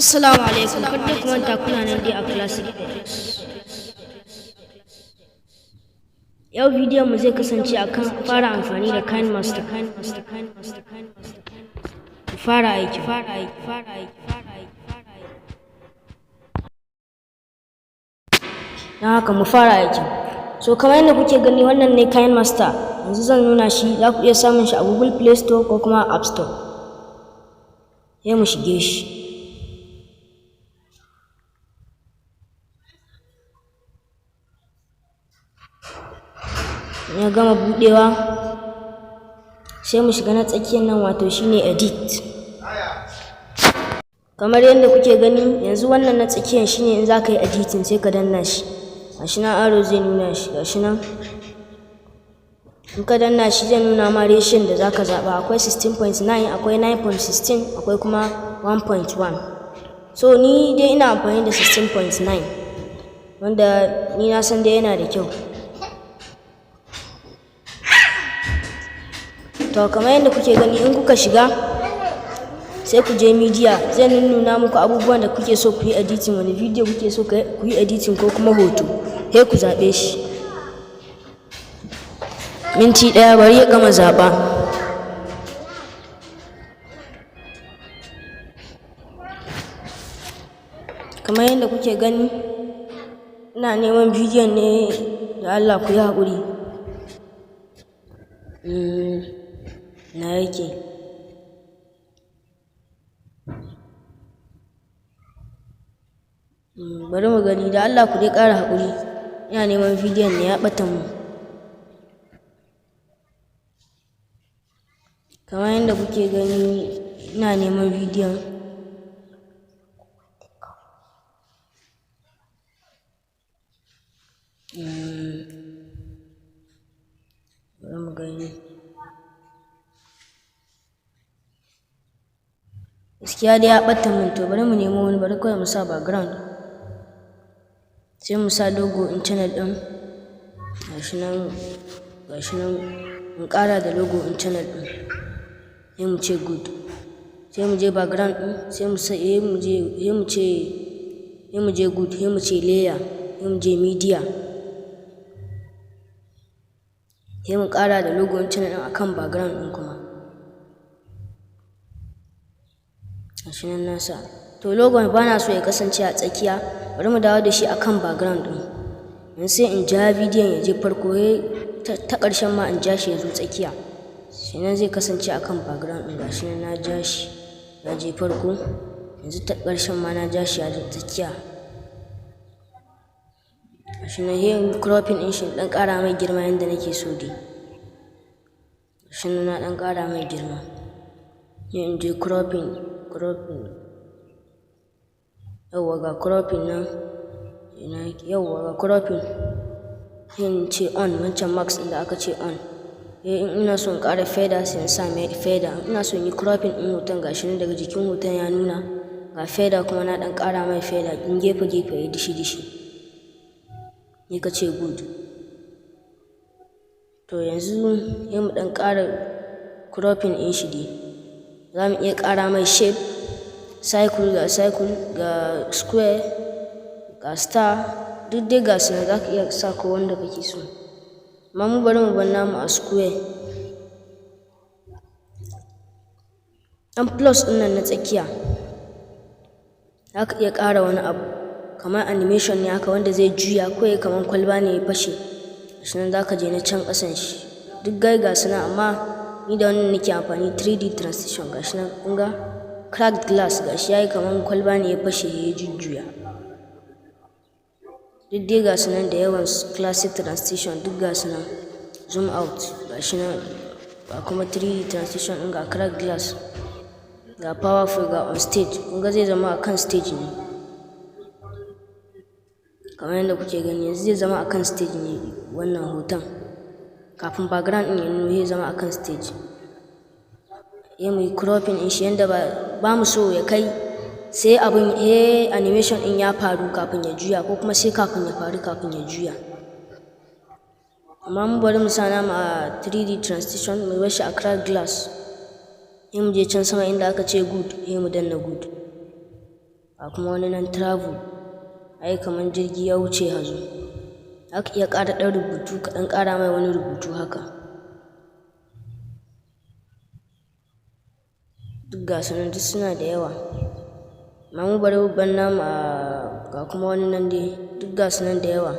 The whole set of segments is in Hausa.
Assalamu alaikum, kada ku manta kuna nan dai a Classic X. Yau bidiyon mu zai kasance akan fara amfani da KineMaster. Ku fara aiki, fara aiki, fara aiki, fara aiki, fara aiki. Don haka mu fara aiki. So kamar yadda kuke gani, wannan ne KineMaster. Yanzu zan nuna shi, za ku iya samun shi a Google Play Store ko kuma App Store. Sai mu shige shi. Ya gama buɗewa, sai mu shiga na tsakiyar nan, wato shine edit. Kamar yadda kuke gani yanzu, wannan na tsakiyar shine in za ka yi editing, sai ka danna shi. Gashi nan, arrow zai nuna shi, gashi nan. In ka danna shi, zai nuna ma ratio da za ka zaɓa. Akwai 16.9, akwai 9.16, akwai kuma 1.1. So ni dai ina amfani da 16.9, wanda ni na san dai yana da kyau. To, kamar yadda kuke gani, in kuka shiga, sai ku je media, zai nunnuna muku abubuwan da kuke so ku yi editing, wani video kuke so ku yi editing ko kuma hoto, sai ku zaɓe shi. Minti 1, bari ya gama zaɓa. Kamar yadda kuke gani, ina neman bidiyon ne, da Allah ku yi haƙuri. Na yake? Bari mu gani, da Allah ku dai ƙara haƙuri. Ina neman bidiyon ne, ya ɓata mu. Kamar yadda kuke gani, ina neman bidiyon. Bari mu gani. Gaskiya dai ya ɓata min. To, bari mu nemo wani, bari kawai mu sa background. Sai mu sa logo ɗin channel ɗin. Gashi nan, gashi nan, mun ƙara da logo ɗin channel ɗin. Sai mu ce good. Sai mu je background ɗin, sai mu sa, sai mu je, sai mu ce, sai mu je good, sai mu ce layer, sai mu je media. Sai mu ƙara da logo ɗin channel ɗin akan background ɗin kuma. Gashi nan na sa. To, logon bana so ya kasance a tsakiya, bari mu dawo da shi akan background ɗin. Yanzu sai in ja bidiyon ya je farko, sai ta ƙarshen ma in ja shi ya zo tsakiya. Shi nan zai kasance akan background ɗin. Gashi nan na ja shi ya je farko. Yanzu ta ƙarshen ma na ja shi ya je tsakiya. Gashi nan, sai in cropping ɗin shi, in ɗan ƙara mai girma yanda nake so dai. Gashi nan na ɗan ƙara mai girma. Sai in je cropping, cropping. Yauwa, ga cropping nan. Ina yake? Yauwa, ga cropping. Sai in ce on, wancan mask ɗin da aka ce on. Eh, in ina so in ƙara feather, sai in sa mai feather. In ina so in yi cropping ɗin hoton, gashi nan daga jikin hoton ya nuna. Ga feather kuma, na ɗan ƙara mai feather in gefe gefe yayi dishi dishi. Sai ka ce good. To, yanzu sai mu ɗan ƙara cropping ɗin shi dai. Za mu iya ƙara mai shape, circle, ga circle, ga square, ga star, duk dai ga su nan, za ka iya sa ko wanda kake so. Amma mu bari mu bar namu a square. Ɗan plus ɗin nan na tsakiya, za ka iya ƙara wani abu kamar animation ne haka wanda zai juya ko yayi kamar kwalba ne ya fashe. Gashi nan, za ka je na can ƙasan shi. Duk dai ga su nan, amma ni da wannan nake amfani, 3D transition. Gashi nan, kun ga cracked glass, gashi yayi kamar kwalba ne ya fashe ya jujjuya. Duk dai ga su nan da yawan classic transition, duk ga su nan. Zoom out, gashi nan, ga kuma 3D transition ɗin, ga cracked glass, ga powerful, ga on stage. Kun ga zai zama a kan stage ne. Kamar yadda kuke gani, yanzu zai zama a kan stage ne wannan hoton. Kafin background ɗin ya nuno, zai zama a kan stage. Sai muyi cropping ɗin shi yanda ba mu so ya kai sai abun, animation ɗin ya faru kafin ya juya, ko kuma sai kafin ya faru kafin ya juya. Amma mu bari mu sa namu a 3D transition, mu bar shi a crack glass. Sai mu je can sama inda aka ce good, sai mu danna good. Ga kuma wani nan, travel, ai kamar jirgi ya wuce hazo. Za ka iya ƙara ɗan rubutu, ka ɗan ƙara mai wani rubutu haka. Duk ga su nan, duk suna da yawa. Amma mu bari babban namu a. Ga kuma wani nan dai, duk ga su nan da yawa.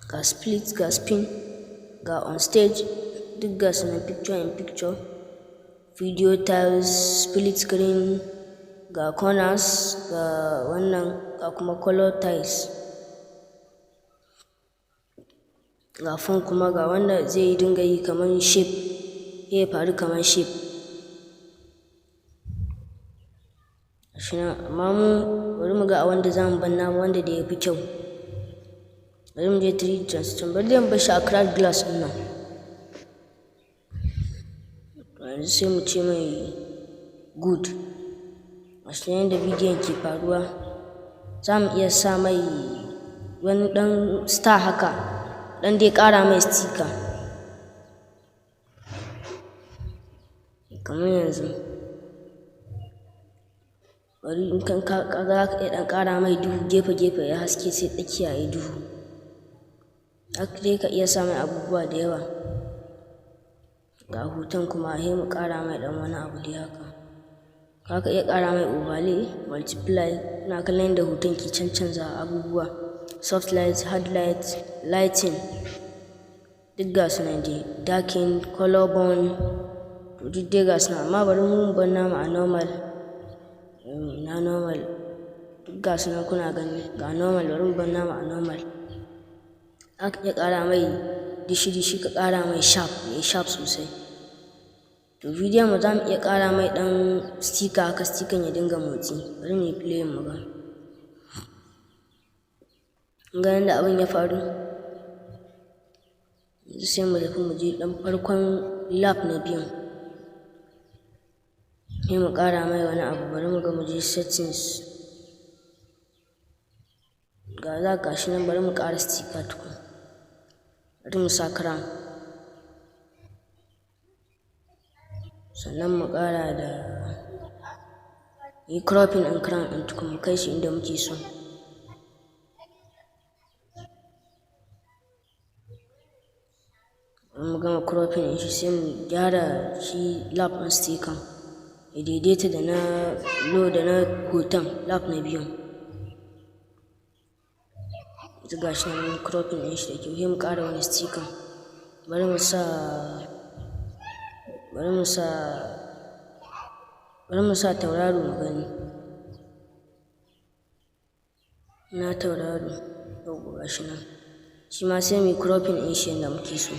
Ga split, ga spin, ga on stage, duk ga su nan, picture in picture, video tiles, split screen, ga corners, ga wannan, ga kuma color tiles, ga phone kuma, ga wanda zai dinga yi kamar shape, ya faru kamar shape. Shi nan. Amma mu bari mu ga a wanda za mu bar namu, wanda da ya fi kyau. Bari mu je 3D transition. Bari dai mu bar shi a crack glass ɗin nan. Yanzu sai mu ce mai good. Gashi nan yadda bidiyon ke faruwa. Za mu iya sa mai wani ɗan star haka, ɗan dai ƙara mai sticker. Kamar yanzu, bari in kan ka ga, za ka iya ɗan ƙara mai duhu gefe gefe, ya haske, sai tsakiya ya duhu. Haka dai ka iya sa mai abubuwa da yawa. Ga hoton kuma, sai mu ƙara mai ɗan wani abu dai haka. Za ka iya ƙara mai overlay, multiply. Ina kallon yadda hoton ke cancanza abubuwa, soft light, hard light, lighting, duk ga su nan dai, darken, color burn, to duk dai ga su nan. Amma bari mu bar namu a normal. Na normal, duk ga su nan kuna gani, ga normal. Bari mu bar namu a normal. Za ka iya ƙara mai dishi-dishi, ka ƙara mai sharp, ya sharp sosai. To, bidiyon mu za mu iya ƙara mai ɗan sticker haka, sticker ya dinga motsi. Bari mu yi playing mu ga. Ga yadda abin ya faru. Yanzu sai mu tafi mu je ɗan farkon lap na biyun, sai mu ƙara mai wani abu. Bari mu ga, mu je settings. Ga za, ga shi nan. Bari mu ƙara sticker tukun. Bari mu sa crown, sannan mu ƙara da yi cropping ɗin crown ɗin tukun, mu kai shi inda muke so. Mu gama cropping ɗin shi, sai mu gyara shi lap ɗin sticker ya daidaita da na lo da na hoton lap na biyun. Yanzu ga shi nan mun cropping ɗin shi da kyau, sai mu ƙara wani sticker. Bari mu sa tauraro mu gani. Na tauraro, yauwa, ga shi nan. Shi ma sai mu yi cropping ɗin shi yadda muke so.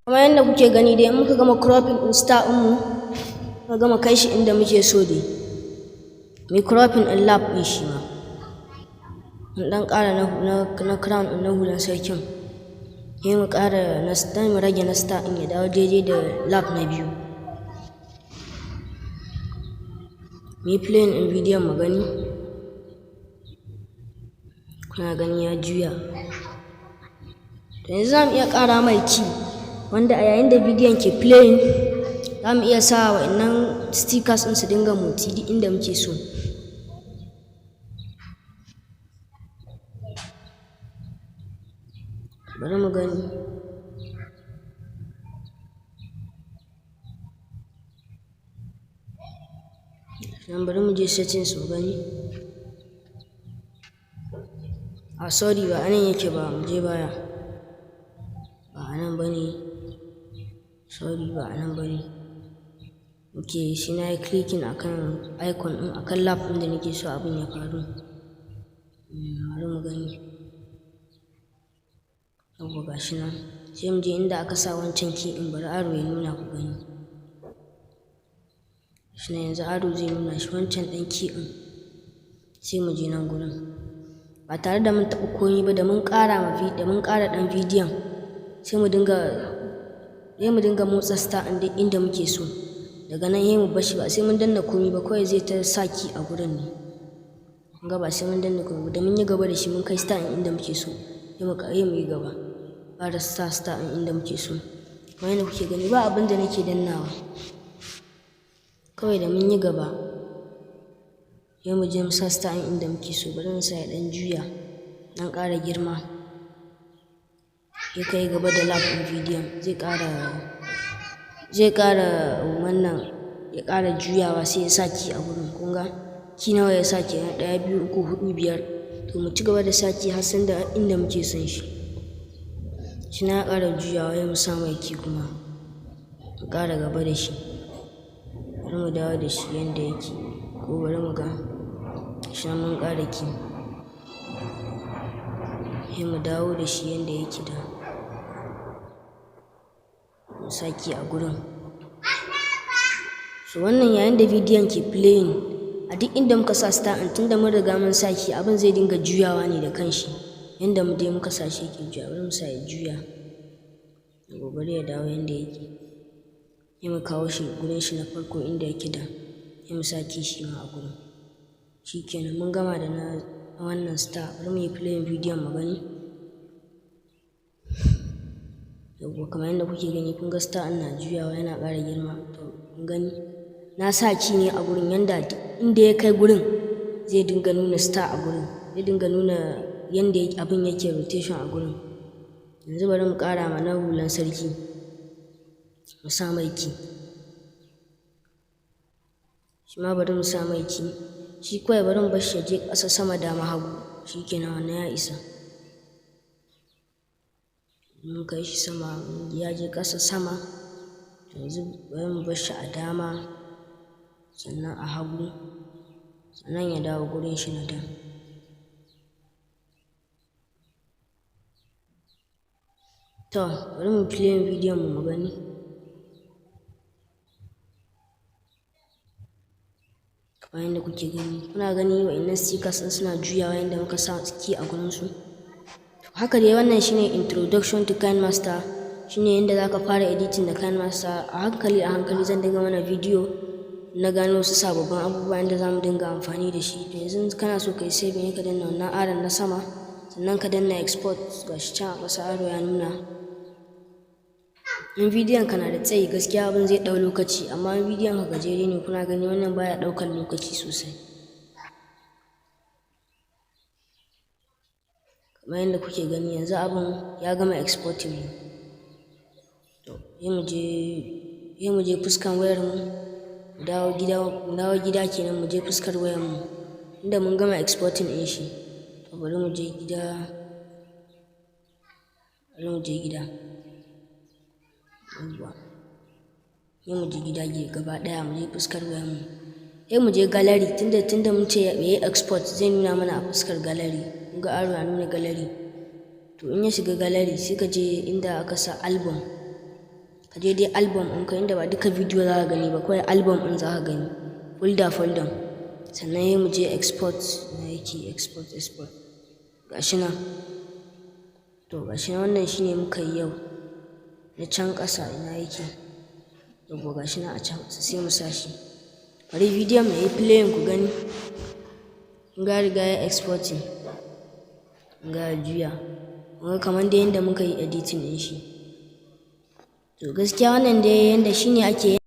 Kamar yadda kuke gani dai, in muka gama cropping ɗin star ɗinmu, muka gama kai shi inda muke so dai, mu yi cropping ɗin lap ɗin shi ma. Mun ɗan ƙara na crown ɗin, na hulan sarkin. Sai mu ƙara na dan mu rage na star ɗin ya dawo daidai da lap na biyu. Mu yi playing ɗin bidiyon mu gani. Kuna gani ya juya. To, yanzu za mu iya ƙara mai key, wanda a yayin da bidiyon ke playing, za mu iya sa wa'innan stickers ɗin su dinga motsi duk inda muke so. Bari mu gani. Nan bari mu je settings mu gani. A, sorry, ba anan yake ba. Mu je baya. Ba anan ba ne. Sorry, ba anan ba ne. Ok, shi na yi clicking akan icon ɗin, akan lap ɗin da nake so abin ya faru. Bari mu gani. Yawwa, ga shi nan. Sai mu je inda aka sa wancan key ɗin. Bari arrow ya nuna ku gani. Shi ne, yanzu arrow zai nuna shi, wancan ɗan key ɗin. Sai mu je nan gurin. Ba tare da mun taɓa komai ba, da mun ƙara ɗan bidiyon, sai mu dinga motsa star ɗin duk inda muke so. Daga nan sai mu bar shi, ba sai mun danna komai ba, kawai zai ta sa key a gurin ne. Kun ga ba sai mun danna komai ba, da mun yi gaba da shi, mun kai star ɗin inda muke so, sai mu yi gaba. Ƙara sa star ɗin inda muke so. Kamar yadda kuke gani, ba abin da nake dannawa. Kawai da mun yi gaba, sai mu je mu sa star ɗin inda muke so. Bari mu sa ya ɗan juya, ɗan ƙara girma. Sai ka yi gaba da lap ɗin bidiyon, zai ƙara wannan, ya ƙara juyawa, sai ya sa key a gurin. Kun ga key nawa ya sa kenan? Ɗaya, biyu, uku, huɗu, biyar. To, mu ci gaba da sa key har sanda inda muke son shi. Shi na ƙara juyawa, sai mu sa mai key kuma mu ƙara gaba da shi. Bari mu dawo da shi yanda yake, ko bari mu ga shi mun ƙara key. Sai mu dawo da shi yanda yake da, mu sa key a gurin. So wannan yayin da bidiyon ke playing, a duk inda muka sa star ɗin, tunda mun riga mun sa key, abin zai dinga juyawa ne da kanshi. Yanda mu dai muka sa shi yake juya. Bari mu sa ya juya. Yauwa, bari ya dawo yanda yake. Sai mu kawo shi gurin shi na farko inda yake da, sai mu sa key shi ma a gurin. Shi kenan, mun gama da na wannan star. Bari mu yi playing bidiyon mu gani. Yauwa, kamar yadda kuke gani, kun ga star ɗin na juyawa, yana ƙara girma. To, kun gani, na sa key ne a gurin, yanda duk inda ya kai gurin zai dinga nuna star a gurin, zai dinga nuna yanda abin yake rotation a gurin. Yanzu bari mu ƙara ma na hulan sarki, mu sa mai key. Shi ma bari mu sa mai key. Shi kawai bari mu bar shi ya je ƙasa, sama, dama, hagu. Shi kenan, wannan ya isa. Mun kai shi sama, ya je ƙasa, sama. Yanzu bari mu bar shi a dama, sannan a hagu, sannan ya dawo gurin shi na da. To, bari mu playing bidiyon mu mu gani. Kamar yadda kuke gani, kuna gani wa'innan stickers ɗin suna juyawa yanda muka sa key a gurin su. Haka dai, wannan shine introduction to KineMaster, shine yanda zaka fara editing da KineMaster. A hankali a hankali zan dinga mana video na gano wasu sababbin abubuwa yanda zamu dinga amfani da shi. To, yanzu kana so ka yi saving, ka danna wannan arrow na sama, sannan ka danna export. Gashi can a ƙasa arrow ya nuna. In bidiyon ka na da tsayi, gaskiya abin zai ɗau lokaci, amma in bidiyon ka gajere ne, kuna gani, wannan baya ɗaukar lokaci sosai. Kamar yadda kuke gani, yanzu abin ya gama exporting ne. To, sai mu je fuskan wayar mu, mu dawo gida, mu dawo gida kenan, mu je fuskar wayar mu inda mun gama exporting ɗin shi. To, bari mu je gida, bari mu je gida. Yawwa, sai mu je gida gaba ɗaya, mu je fuskar wayar mu. Sai mu je gallery, tunda mun ce ya yi export, zai nuna mana a fuskar gallery. Kun ga arrow ya nuna gallery. To, in ya shiga gallery, sai ka je inda aka sa album. Ka je dai album ɗinka, inda ba duka bidiyo za ka gani ba, kawai album ɗin za ka gani, folder folder. Sannan sai mu je export. Na yake export? Export, gashi nan. To, gashi nan, wannan shine muka yi yau. Na can ƙasa ina yake? Yawwa, gashi nan a can ƙasa, sai mu sa shi. Bari bidiyon mu yi playing ku gani. Kun ga riga ya exporting. Kun ga ya juya. Kun ga kamar dai yanda muka yi editing ɗin shi. To, gaskiya wannan dai yanda shine ake